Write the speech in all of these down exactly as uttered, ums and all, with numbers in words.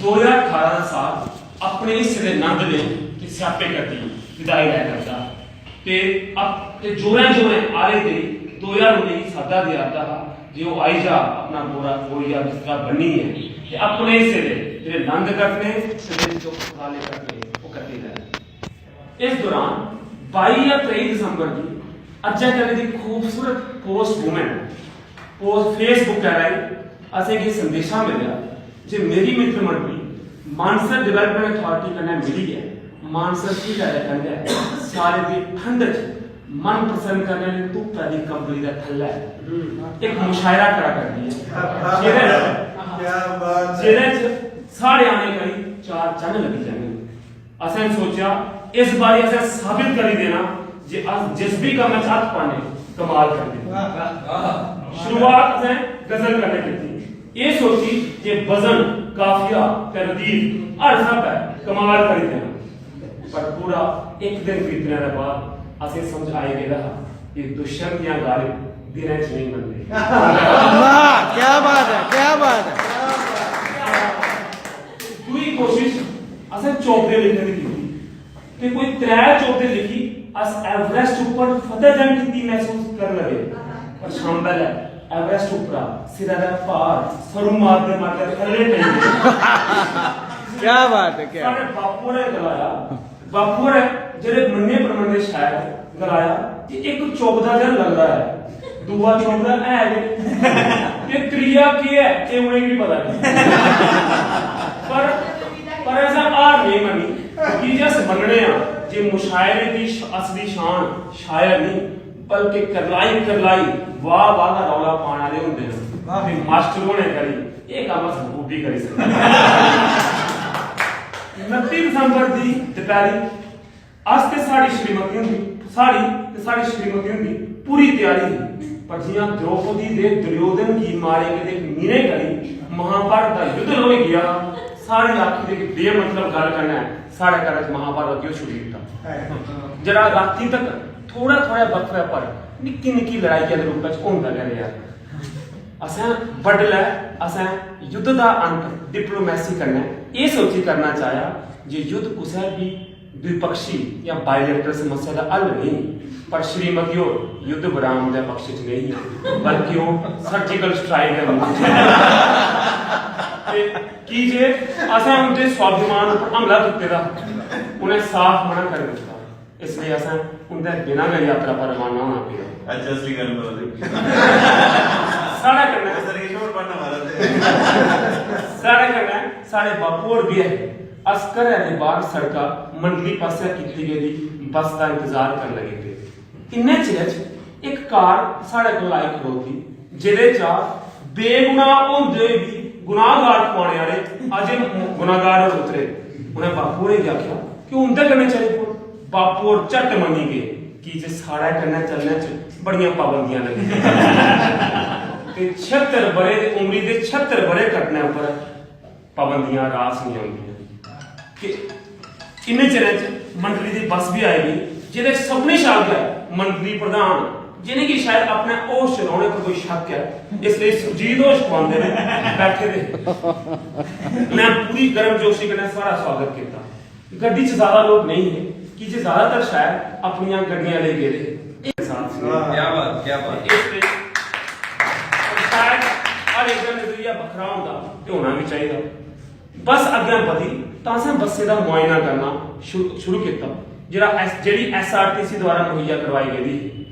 दो ज्हार ठारां दा साल अपने हिस्से दे नंद ने ते स्यापे कट्टी विदाई लै करदा ते अप- ते जोरें जोरें आले दे दो ज्हार उन्नी गी सादा देआ दा हा जे ओह् आई जा अपना बोरा बोरिया बिस्तरा बन्नियै ते अपने हिस्से दे जेह्ड़े नंद कट्टने ते जेह्ड़े चुप साले कट्टने ओह् कट्टी लै। इस दौरान बाई जां त्रेई दिसंबर गी अज्जै कल्लै दी खूबसूरत पोस्ट वुमेन पोस्ट फेसबुक राहें असेंगी संदेशा मिलेआ जे मेरी मित्र मंडली मानसर डेवलपमेंट अथॉरिटी कन्नै मिलियै मानसर झीलै दे कंढै सारे दी ठंड च मन पसंद करने आह्ली धुप्पै दी कंबली दे थल्लै इक मुशायरा करा करदी ऐ जेह्दे च साढ़े आने करी चार चन्न लग्गी जाङन। असें सोचेआ इस बारी असें साबित करी देना जे अस जिस बी कम्मै च हत्थ पाने कमाल करदे। शुरुआत असें गजल कन्नै कीती। एह् सोची जे वजन, काफिया ते रदीफ हर स्हाबै कमाल करी देना। पर पूरा इक दिन बीतने दे बाद असें समझ आई गेदा हा जे दुष्यंत जां गालिब दिनें च नेईं मनदे। वाह, क्या बात है, क्या बात है। दूई कोशिश असें चौपदे लिखने दी कीती ते कोई त्रै चौपदे लिखी अस एवरेस्ट उप्पर फतेह जंग कीती मसूस करन लगे। पर शां बेल्लै एवरेस्ट उप्परा सिरै दा भार सरू मारदे मारदे थल्ले पेई गे। क्या बात है, क्या साढ़े बापू होरें गलाया, बापू होरें जेह्ड़े मन्ने परमन्ने शायर गलाया कि इक चौपदा जन लगदा ऐ, दूआ चौपदा है गै ते त्रीया केह् ऐ एह् उ'नेंगी बी पता नेईं। पर पर असें हार नेईं मन्नी की जे अस मन्नने आं जे मुशायरे दी श- असली शान शायर नेईं बल्कि करलाई करलाई वाह वाह दा रौला पाने आह्ले होंदे न। ते मास्टर होने करी एह् कम्म अस बखूबी करी सकने आं। उनत्ती दिसंबर दी दपैह्री अस ते साढ़ी श्रीमती हुंदी साढ़ी ते साढ़ी श्रीमती हुंदी पूरी त्यारी ही। पर जि'यां द्रौपदी दे दुर्योधन गी मारे गेदे मीरे करी महाभारत दा युद्ध होई गेआ, साढ़ी आखी दी इक बेमतलब गल्ल कन्नै साढ़े घरै च महाभारत गी छुड़ी दित्ता। जेह्ड़ा रातीं तक थोह्ड़ा थोह्ड़ा बक्खरे पर निक्की निक्की लड़ाई दे रूपै च होंदा गै रेहा। असें बडलै असें युद्ध दा अंत डिप्लोमेसी कन्नै एह् सोची करना चाहेआ जे युद्ध कुसै बी द्विपक्षी जां बाइलेटरल समस्या दा हल नेईं, पर श्रीमती होर युद्ध विराम दे पक्ष च नेईं हियां, बल्कि ओह् सर्जिकल स्ट्राइक दे मूड च हियां। ते की जे असें उं'दे स्वाभिमान उप्पर हमला कीते दा हा, उ'नें साफ मना करी दित्ता। इसलेई असें उं'दे बिना गै यात्रा पर रवाना होना पेआ। अच्छा, असली गल्ल पता लग्गी। साढ़े कन्नै सर, किश होर बनना मारा ते साढ़े कन्नै साढ़े बापू होर बी ऐ हे। अस घरै दे बाह्र सड़का मंडली पासेआ कीती गेदी बस दा इंतजार करन लगी पे। इन्ने चिरै च इक कार साढ़े कोल आई खड़ोती, जेह्दे चा बेगुनाह होंदे होई बी गुनाहगार खुआने आह्ले अजें गुनाहगार होर उतरे। उ'नें बापू होरें गी आखेआ कि ओह् उं'दे कन्नै चली पौन। बापू होर झट्ट मन्नी गे की जे साढ़े कन्नै चलने च बड़ियां पाबंदियां लग्गी दियां। ते छिहत्तर ब'रे दी उमरी दे छिहत्तर ब'रे कट्टने उप्पर पाबंदियां रास नेईं औंदियां। कि इन्ने चिरै च मंडली दी बस बी आई गेई, जेह्दे सभनें शा अग्गें मंडली प्रधान, जि'नेंगी शायद अपने होश च रौह्ने पर कोई शक्क ऐ, इसलेई सुरजीत होश खुआंदे ने बैठे दे। में पूरी गर्मजोशी कन्नै साढ़ा सुआगत कीता। गड्डी च ज्यादा लोक नेईं हे, की जे ज्यादातर शायद अपनियां गड्डियां लेई गेदे हे। एह् साथ च क्या बात, क्या बात। इस ते शायद हर इक दा नजरिया बक्खरा होंदा ते होना बी चाहिदा। बस अग्गें बधी तां असें बस्सै दा मुआयना करना शुरू शुरू कीता, जेह्ड़ा एस- जेह्ड़ी एसआरटीसी द्वारा मुहैया करवाई गेदी ही।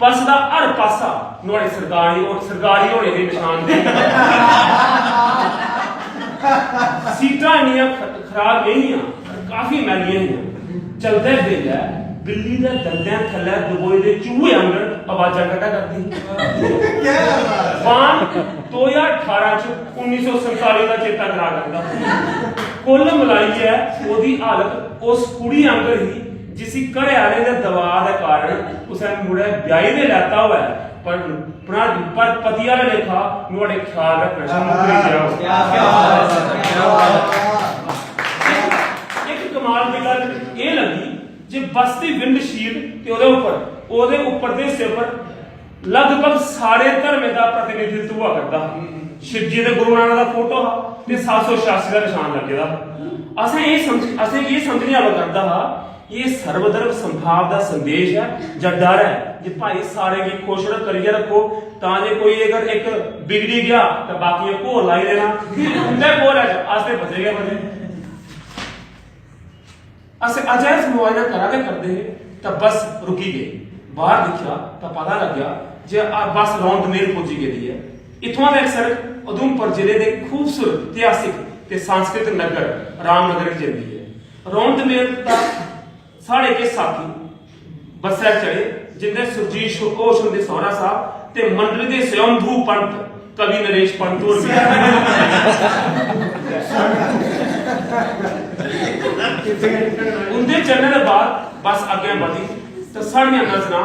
बस दा हर पासा नुहाड़े सरकारी होर सरकारी होने दी नशानदेही। सीटां इन्नियां ख- खराब नेईं हियां, काफी मैलियां हियां। चलदे बेल्लै बिल्ली दे दंदें थल्लै दबोए दे चूहे आंगर आवाजां कड्ढा करदी ही। बान दो ज्हार ठारां च उन्नी सौ संताली दा चेता करा करदा। कुल मलाइयै ओह्दी हालत उस कुड़ी आंगर ही जिसी घरै आह्ले दे दबाऽ दे कारण कुसै मुड़े ब्याही ते लैता होऐ, पर पर पति आह्ले लेखा नुहाड़े ख्याल रक्खना शुरू करी देआ होऐ। इक कमाल दी गल्ल एह् लग्गी जे बस दी विंडशील्ड ते ओह्दे उप्पर ओह्दे उप्पर दे हिस्से पर लगभग सारे धर्में दा प्रतिनिधित्व होआ करदा हा। शिवजी ते गुरु नानक दा फोटो हा ते सत्त सौ छियासी दा निशान लग्गे दा हा। असें एह् समझ असें गी एह् समझ नहीं आवा करदा हा कि एह् सर्वधर्म संभाव दा संदेश ऐ जां डर ऐ जे भाई सारें गी खुश र-, करियै रक्खो, तां जे कोई अगर इक बिगड़ी गेआ तां बाकियें घोल लाई देना। उं'दे घोलै च अस ते फसे गै फसे। अस अजें इस मुआयना करा गै करदे हे तां बस रुकी गे। बाहर दिक्खेआ तां पता लग्गेआ जे आ बस रौंद मेल पुज्जी गेदी ऐ। इत्थुआं दा इक सड़क उधमपुर जिले दे खूबसूरत इतिहासिक ते सांस्कृतिक नगर रामनगर गी जंदी ऐ। रौंद मेल दा साढ़े किश साथी बस्सै चढ़े, जिंदे सुरजीत शो-, होश हुंदे सौह्रा साहब ते मंडली दे स्वयंभू पंत कवि नरेश पंत होर बी। उंदे चलने दे बाद बस अग्गें बधी ते साढ़ियां नजरां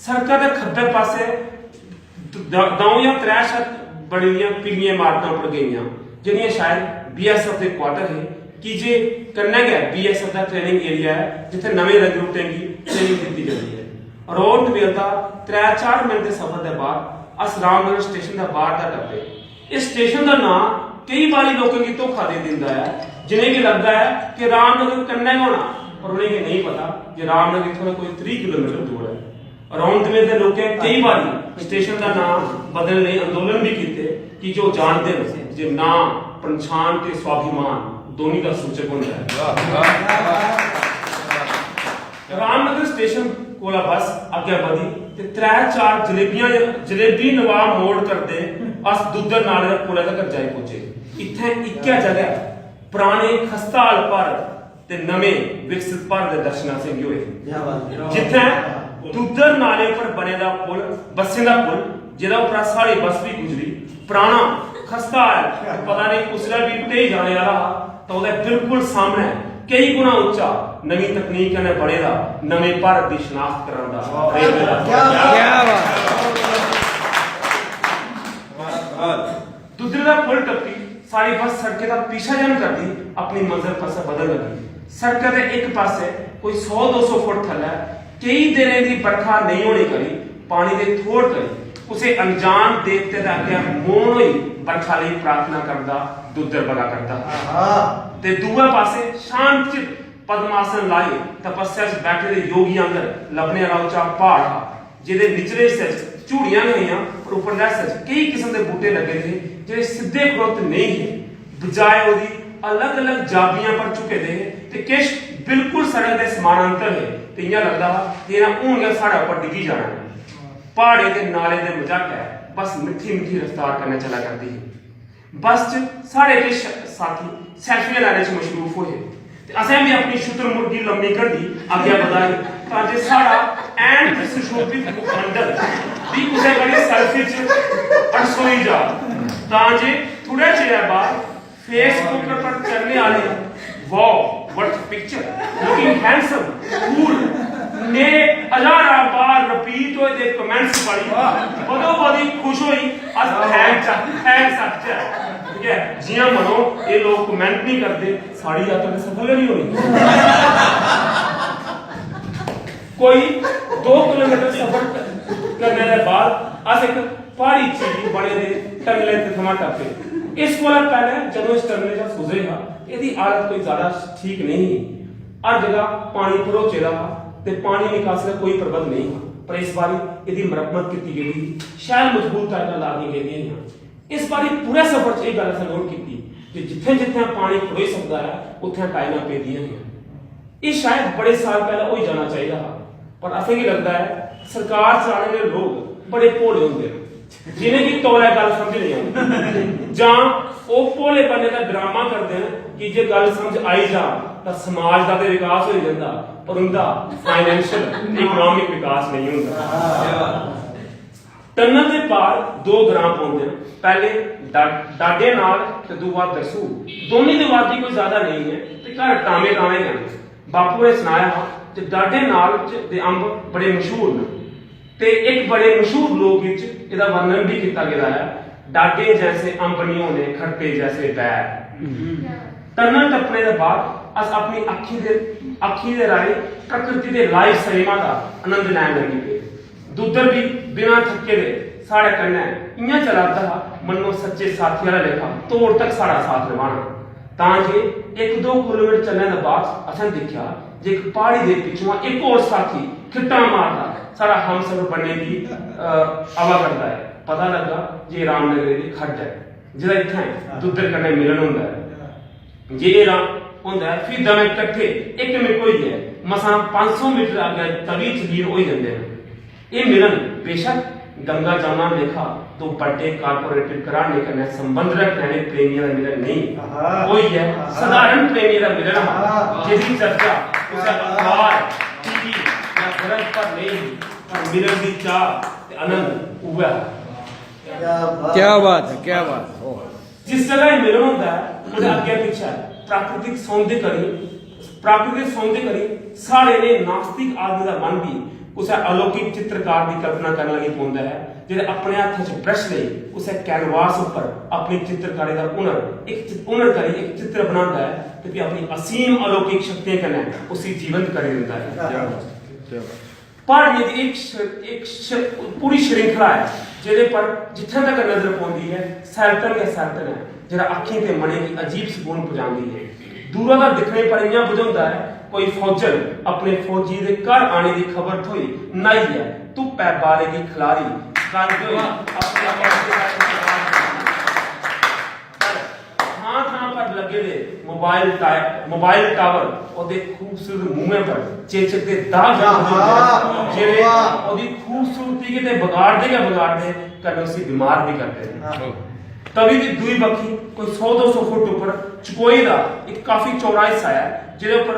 सड़का दे खब्बे पासै द-, द-, द'ऊं जां त्रै छत बनी दियां पीलियां इमारतां उप्पर गेइयां, जेह्ड़ियां शायद बीएसएफ दे क्वार्टर हे, की जे कन्नै गै बीएसएफ दा ट्रेनिंग एरिया ऐ, जित्थै नमें रैक्रूटें गी ट्रेनिंग दित्ती जंदी ऐ। रौंद मेल दा त्रै चार मिनट दे सफर दे बाद अस रामनगर स्टेशन दे बाहर दा टप्पे। इस स्टेशन दा नांऽ केई बारी लोकें गी धोखा देई दिंदा ऐ, जि'नेंगी लगदा ऐ कि रामनगर कन्नै गै होना, पर उ'नेंगी नेईं पता जे रामनगर इत्थुआं दा कोई त्रीह् किलोमीटर दूर ऐ। रौंद मेल दे लोकें केई बारी स्टेशन दा नांऽ बदलने लेई अंदोलन बी कीते, की जे ओह् जानदे न जे नांऽ, पंछान ते स्वाभिमान दौनीं दा सूचक होंदा ऐ। रामनगर स्टेशन कोला बस अग्गें बधी ते त्रै चार जलेबियां, जलेबी नवाब मोड़ करदे अस दुद्धर नाले दे पुलै तगर जाई पुज्जे। इत्थें इक्कै जगह पराने खस्ता हाल भारत ते नमें विकसित भारत दे दर्शन असेंगी होए। क्या बात है। जित्थें दुद्धर नाले पर बने दा पुल, बस्सें दा पुल, जेह्दा उप्परा साढ़ी बस बी गुजरी, पराना खस्ता हाल, पता नेईं कुसलै बी ढेई जाने आह्ला हा, तां ओह्दे बिल्कुल सामनै केई गुणा उच्चा नमीं तकनीक कन्नै बने दा नमें भारत दी शनाख्त करांदा रेलवे दा। क्या बात। दुद्धरे दा पुल टप्पी साढ़ी बस सड़कै दा पीछा जन करदी अपनी मंजल पासै बधन लगी। सड़कै दे इक पासै कोई सौ दो सौ फुट थल्लै केई दिनें दी बरखा नेईं होने करी पानी दे थोड़ करी कुसै अनजान देवते दे अग्गें मौन होई बरखा लेई प्रार्थना करदा दुद्धर बगा करदा हा। ते दूए पासै शांत चित पद्मासन लाए तपस्या च बैठे दे योगी आंगर लब्भने आह्ला उच्चा प्हाड़ हा, जेह्दे निचले हिस्से च झूड़ियां गै हियां, पर उप्परले हिस्से च केई किस्म दे बूह्टे लग्गे दे हे, जेह्ड़े सिद्धे खड़ोत नेईं हे, बजाए ओह्दी अलग-अलग जाबियां पर झुके दे हे ते किश बिल्कुल सड़क दे समानांतर हे ते इ'यां लगदा हा जे इ'नें हून गै साढ़े उप्पर डिग्गी जाना ऐ। प्हाड़ें ते नालें दे मझाटै बस मिट्ठी-मिट्ठी रफ्तार कन्नै चला करदी ही। बस च साढ़े किश साथी सैल्फियां लैने च मशरूफ होए ते असें बी अपनी शुतुरमुर्गी लम्मी घंटी अग्गें बधाई तां जे साढ़ा ऐन ते सुशोभित मुखमंडल बी कुसै घड़ी सैल्फी च अड़सोई जा तां जे थोड़े चिरै बाद Facebook पर चढ़ने आह्ले wow what picture, looking handsome, cool, ने हजारां बार रिपीट होए दे कमेंट्स पढ़ी बदो बदी खुश होई अस थैंक्स थैंक्स आखचै। ठीक ऐ, जि'यां मनो एह् लोक कमेंट नहीं करदे, साढ़ी यात्रा ते सफल गै नहीं होनी। कोई दो किलोमीटर सफर करने दे बाद अस इक प्हाड़ी झील बने दे टनले थमां टप्पे। इस कोला पैह्लें जदूं इस टनले चा गुजरे हा, एह्दी हालत कोई ज्यादा ठीक नहीं ही। हर जगह पानी भरोचे दा हा ते पानी निकासी दा कोई प्रबंध नहीं हा, पर इस बारी एह्दी मरम्मत कीती गेदी ही, शैल मजबूत टाइलां ला दियां गेदियां हियां। इस बारी पूरे सफर च एह् गल्ल असें नोट कीती जे जित्थें-जित्थें पानी खड़ोई सकदा ऐ, उत्थें टाइलां पेदियां हियां। एह् शायद बड़े साल पैह्लें होई जाना चाहिदा हा, पर असेंगी लगदा ऐ सरकार चलाने आह्ले लोक बड़े भोले होंदे न, जि'नेंगी तौले गल्ल समझ नेईं औंदी, जां ओह् भोलेपने दा ड्रामा करदे न कि जे गल्ल समझ आई जा तां समाज दा ते विकास होई जंदा, पर उं'दा फाइनेंशियल, इकोनॉमिक विकास नेईं होंदा। टनल दे पार दो ग्रां पौंदे न। पैह्ले डा-, डाडे नाल ते दूआ दरसू। दौनीं दी अबादी कोई ज्यादा नेईं ऐ ते घर टामें टामें गै न। बापू होरें सनाया हा जे डाडे नाल च दे अंब बड़े मशहूर न ते इक बड़े मशहूर लोक गीत च एह्दा वर्णन बी कीता गेदा ऐ, "डाडे जैसे अंब निं होने, खट्टे जैसे बैर।" टनल टप्पने दे बाद अस अपनी अक्खीं दे, अक्खीं दे राहें प्रकृति दे लाइव सनेमा दा आनंद लैन लगी पे। दुद्धर बी बिना थक्के दे साढ़े कन्नै इ'यां चला दा हा, मन्नो सच्चे साथी आह्ला लेखा तोड़ तक साढ़ा साथ नभाना। तां जे इक दो किलोमीटर चलने दे बाद असें दिक्खेआ जे इक प्हाड़ी दे पिच्छुआं इक होर साथी खिट्टां मारदा साढ़ा हमसफर बनने दी, अ, आवा करदा ऐ। पता लग्गा जे रामनगरे दी खड्ड ऐ, जेह्दा इत्थें दुद्दर कन्नै मिलन होंदा ऐ। जे एह् राम होंदा ऐ, फ्ही दमें कट्ठे इक मिक होइयै मसां पंज सौ मीटर अग्गें तवी च लीन होई जंदे न। एह् मिलन बेशक गंगा जमुना लेखा दो बड्डे कारपोरेटिव घराने कन्नै संबंध रखने आह्ले प्रेमियें दा मिलन नेईं, आहा। ओह् इ'यै आहा। सधारण प्रेमियें दा मिलन हा, आहा। जेह्दी चर्चा कुसै अखबार, टीवी जां ग्रंथ पर नेईं ही, पर मिलन दी चाह ते आनंद उ'ऐ हा। क्या बात है, क्या बात है। जिस जगह एह् मिलन होंदा ऐ, ओह्दे अग्गें पिच्छें प्राकृतिक सौंदे करी, प्राकृतिक सौंदे करी साढ़े नेह् नास्तिक आदमी दा मन बी कुसै अलौकिक चित्रकार दी कल्पना करन लगी पौंदा ऐ, जेह्ड़े अपने हत्थै च ब्रश लेई कुसै कैनवास उप्पर अपनी चित्रकारी दा हुनर, इक चि-, हुनर करी इक चित्र बनांदा ऐ ते फ्ही अपनी असीम अलौकिक शक्तियें कन्नै उसी जीवंत करी दिंदा ऐ। क्या बात, क्या बात। प्हाड़ियें दी इक श-, इक श-, पूरी श्रृंखला ऐ, जेह्दे पर जित्थें तक नजर पौंदी ऐ, सैलतन गै सैलतन ऐ, जेह्ड़ा अक्खीं ते मनै गी अजीब सकून पुजांदी ऐ। दूरा दा दिक्खने पर इ'यां बझोंदा ऐ, कोई फौजन अपने फौजी दे घर आने दी खबर थ्होई, न्हाइयै धुप्पै बारे गी खलारी, रंग होई अपने फौजी दा इंतजार करदी। थां-थां पर लग्गे दे मोबाइल टाय-, मोबाइल टावर ओह्दे खूबसूरत मुंहै पर चेचक दे दाग जमांदे होंदे न, जेह्ड़े ओह्दी खूबसूरती गी ते बगाड़दे गै बगाड़दे, कन्नै उसी बमार बी करदे न। तवी दी दूई बक्खी कोई सौ दो सौ फुट उप्पर चकोई दा इक काफी चौड़ा हिस्सा ऐ, जेह्दे उप्पर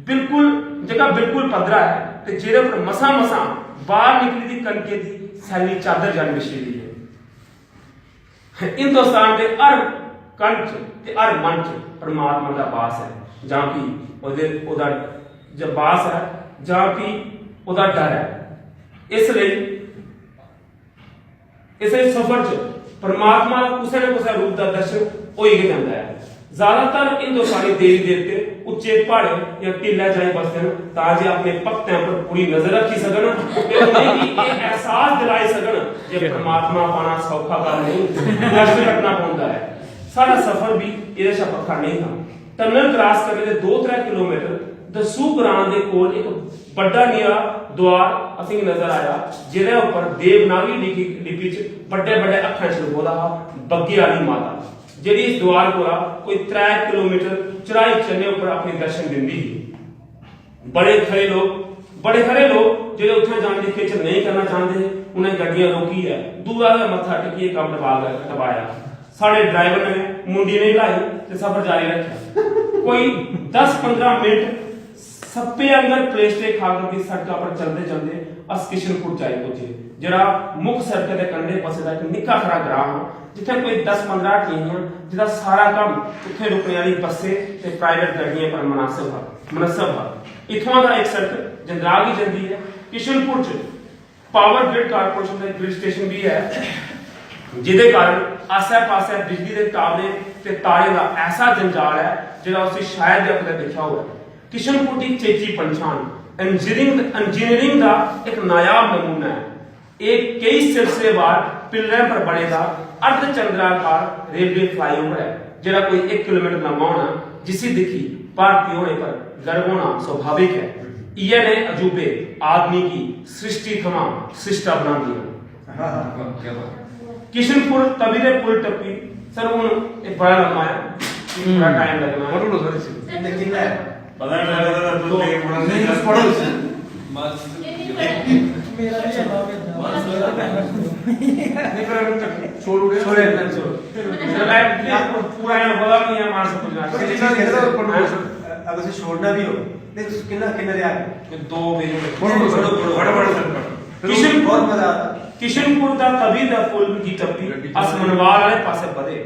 बिल्कुल, जेह्का बिल्कुल पद्धरा ऐ ते जेह्दे उप्पर मसां-मसां बाह्र निकली दी कनकै दी सैल्ली चादर जन बिछी दी ऐ। हिंदुस्तान दे हर कण च ते हर मन च परमात्मा दा बास ऐ, जां फ्ही ओह्दे, ओह्दा ज-, बास ऐ, जां फ्ही ओह्दा डर ऐ। इस लेई, इस लेई सफर च परमात्मा दा कुसै ना कुसै रूप दा दर्शन होई गै जंदा ऐ। ज्यादातर हिंदुस्तानी देवी देवते उच्चे प्हाड़ें जां टिल्लै जाई बसदे न, तां जे अपने भक्तें पर पूरी नजर रक्खी सकन ते उ'नेंगी एह् एहसास दिलाई सकन जे परमात्मा पाना सौखा गल्ल नेईं, कश्ट कट्टना पौंदा ऐ। साढ़ा सफर बी एह्दे शा बक्खरा नेईं हा। टनल क्रास करने दे दो त्रै किलोमीटर दस्सू ग्रां दे कोल इक बड्डा नेहा द्वार असेंगी नजर आया, जेह्दे उप्पर देवनागरी लिखी, लिपि च बड्डे-बड्डे अक्खरें च लखोए दा हा, "बग्गे आह्ली माता", जेह्ड़ी इस द्वार कोला कोई त्रै किलोमीटर चढ़ाई चढ़ने उप्पर अपने दर्शन दिंदी ही। बड़े खरे लोक, बड़े खरे लोक जेह्ड़े उत्थें जाने दी खेचल नेईं करना चांह्दे हे, उ'नें गड्डियां रोकियै दूरा गै मत्था टेकियै कम्म टपाल-, टपाया। साढ़े ड्राइवर ने मुंडी नेईं ल्हाई ते सफर जारी रक्खेआ। कोई दस पंदरां मिंट सप्पे आंगर पलेस्टरे खा करदी सड़का पर चलदे-चलदे अस किशनपुर जाई पुज्जे, जेह्ड़ा मुक्ख सड़कै दे कंढे बस्से दा इक निक्का हारा ग्रांऽ हा, जित्थें कोई दस पंदरां हट्टियां हियां, जेह्दा सारा कम्म उत्थें रुकने आह्ली बस्सें ते प्राइवेट गड्डियें पर मनासब हा, मनासब हा। इत्थुआं दा इक सड़क जंद्राह गी जंदी ऐ। किशनपुर च पावर ग्रिड कारपोरेशन दा इक ग्रिड स्टेशन बी ऐ, जेह्दे कारण आस्सै-पास्सै बिजली दे टावरें ते तारें दा ऐसा जंजाल ऐ, जेह्ड़ा उसी शायद गै कुतै दिक्खेआ होऐ। किशनपुर दी चेची पंछान इंजीनियरिंग, इंजीनियरिंग दा इक नायाब नमूना ऐ। एह् केई सिलसिलेवार पिल्लरें पर बने दा अर्धचंद्राकार रेलवे फ्लाईओवर ऐ, जेह्ड़ा कोई इक किलोमीटर लम्मा होना, जिसी दिक्खी भारती होने पर गर्व होना स्वाभाविक ऐ। इ'यै नेह् अजूबे आदमी गी सृष्टि थमां सृष्टा बनांदे न। क्या बात। किशनपुर तवी दे पुल टप्पी, सर, हून एह् बड़ा लम्मा ऐ, एह् बड़ा हम्म। टाइम लग्गना ऐ। पढ़ी ओड़ो सर इसी। किन्ना ऐ? पता नहीं लगदा, तुस लेट पढ़ा दे। नहीं, तुस पढ़ो इसी। बस। मेरा भी जवाब है। बस। नहीं, पर छोड़ ओड़ो। छोड़ो, छोड़ो। चलो, मैं पूरा यहाँ बोला नहीं है, मान से कुछ ना। पर इतना देर तक पढ़ो सर। अगर उसे छोड़ना भी हो, नहीं, तो कितना, कितना यार? दो मिनट। पढ़ो, पढ़ो, पढ़ो, पढ़ो, पढ़ो, सर, पढ़ो। किशन बहुत मजा आता। किशनपुर दा तवी दा पुल गी टप्पी अस मनवाल आह्ले पासै बधे।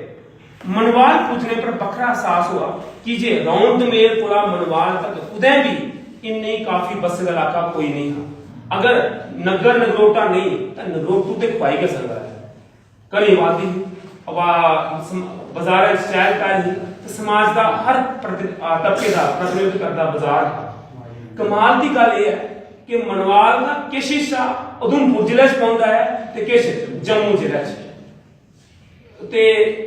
मनवाल पुज्जने पर बक्खरा एहसास होआ, की जे रौंद मेल कोला मनवाल तक कुतै बी इन्नी काफी बस्से दा इलाका कोई नेईं हा। अगर नग्गर नगरोटा नेईं, तां नगरोटू ते खुआई गै सकदा ऐ। घनी आबादी ही, अवा-, सम-, बजारै च चैह्ल पैह्ल ही ते समाज दा हर प्रति-, आ, तबके दा प्रतिनिधित्व करदा बजार हा। कमाल दी गल्ल एह् ऐ कि मनवाल दा किश हिस्सा उधमपुर जिले च पौंदा ऐ ते किश जम्मू जिला च ते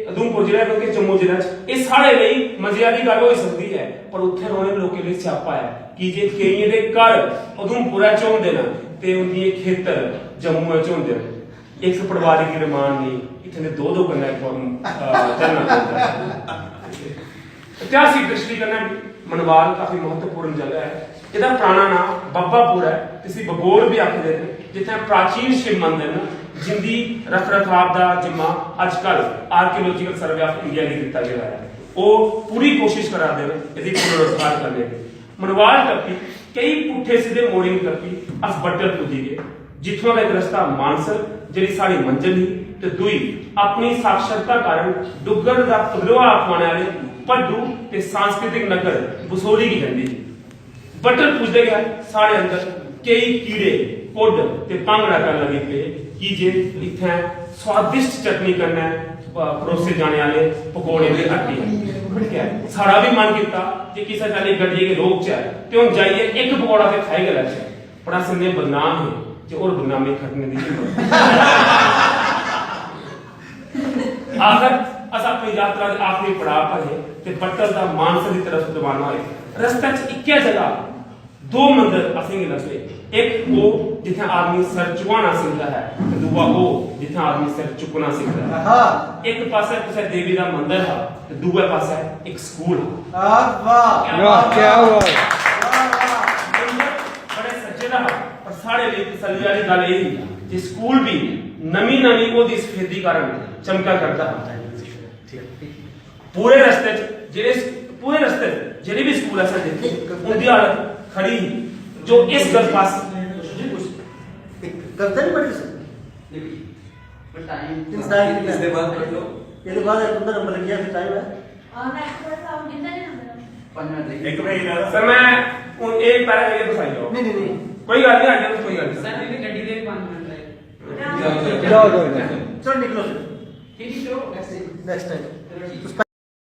उधमपुर जिला, क्योंकि जम्मू जिला च एह् साढ़े लेई मजे आह्ली गल्ल होई सकदी ऐ, पर उत्थै रौह्ने आह्ले लोकें लेई स्यापा ऐ, की जे केइयें दे घर उधमपुरै च होंदे न ते उंदियें खेतर जम्मू च होंदे न। इक पटवारी गी रमान नेईं, इत्थै दे दो दो कन्नै, अ, धरना पौंदा ऐ। ऐतिहासिक दृष्टि कन्नै बी मनवाल काफी म्हत्तवपूर्ण जगह ऐ। एह्दा पराना नांऽ बब्बापुर ऐ, इसी बबोर बी आखदे न, जित्थै प्राचीन शिव मंदर न, जिंदी रख रखाव दा जिम्मा अजकल Archaeological Survey of India गी दित्ता गेदा ऐ। ओह् पूरी कोशिश करा दे न एह्दी पुनरुद्धार करने दी। मनवाल टप्पी केई पुट्ठे सिद्धे मोड़ें गी टप्पी अस बट्टल पुज्जी गे, जित्थुआं दा इक रस्ता मानसर, जेह्ड़ी साढ़ी मंजल ही, ते दूई अपनी साक्षरता कारण डुग्गर दा पदरोआ अखवाने आह्ले भड्डू ते सांस्कृतिक नगर बसोहली गी जंदी ही। बट्टल पुजदे गै साढ़े अंदर केई कीड़े, कुड्ड ते भांगड़ा करन लगी पे, की जे इत्थै स्वादिष्ट चटनी कन्नै, अ, परोसे जाने आह्ले पकौड़े ते हट्टी ऐ। साढ़ा बी मन कीता जे किसै चाल्ली गड्डियै गी रोकचै ते हून जाइयै इक पकौड़ा ते खाई गै लैचै, पर अस इन्ने बदनाम हे जे होर बदनामी खट्टने दी हिम्मत। आखर अस अपनी यात्रा दे आखरी पड़ाव पर हे ते बट्टल दा मानसर दी तरफ रवाना होए। रस्ते च इक्कै जगह दो मंदर असेंगी लब्भे। इक ओह् जित्थै आदमी सर झुकाना सिखदा ऐ ते दूआ ओह् जित्थै आदमी सर चुक्कना सिखदा ऐ। आहा। इक पासै कुसै देवी दा मंदर हा ते दूए पासै इक स्कूल हा। आह, वाह। वाह, क्या बात। वाह, वाह। मंदर बड़े सज्जे दा हा, पर साढ़े लेई तसल्ली आह्ली गल्ल एह् ही जे स्कूल बी नमीं नमीं होदी सफेदी कारण चमका करदा हा। पूरे रस्ते च जेह्ड़े, पूरे रस्ते च जेह्ड़े बी स्कूल असें दिक्खे, उं'दी हालत खड़ी ही, जो इस गल्ल पास करते नहीं पढ़ी सकते। टाइम इंसान कितना इसके बाद पढ़ लो। इसके बाद तुं'दा नंबर लग गया, फिर टाइम है। और नेक्स्ट वर्ड साउंड कितना नहीं नंबर? पाँच मिनट। एक मिनट। सर, मैं हून एक पैरा करियै बसाई जाओ। नहीं, नहीं, नहीं। कोई गल्ल नहीं, आ जाओ, कोई गल्ल नहीं। सर, मेरी गड्डी दे पाँच मिनट रहे। जाओ, जाओ, जाओ। चलो, निकलो सर। ठीक है, चलो, नेक्स्ट टाइम। Next time. चलो, ठीक।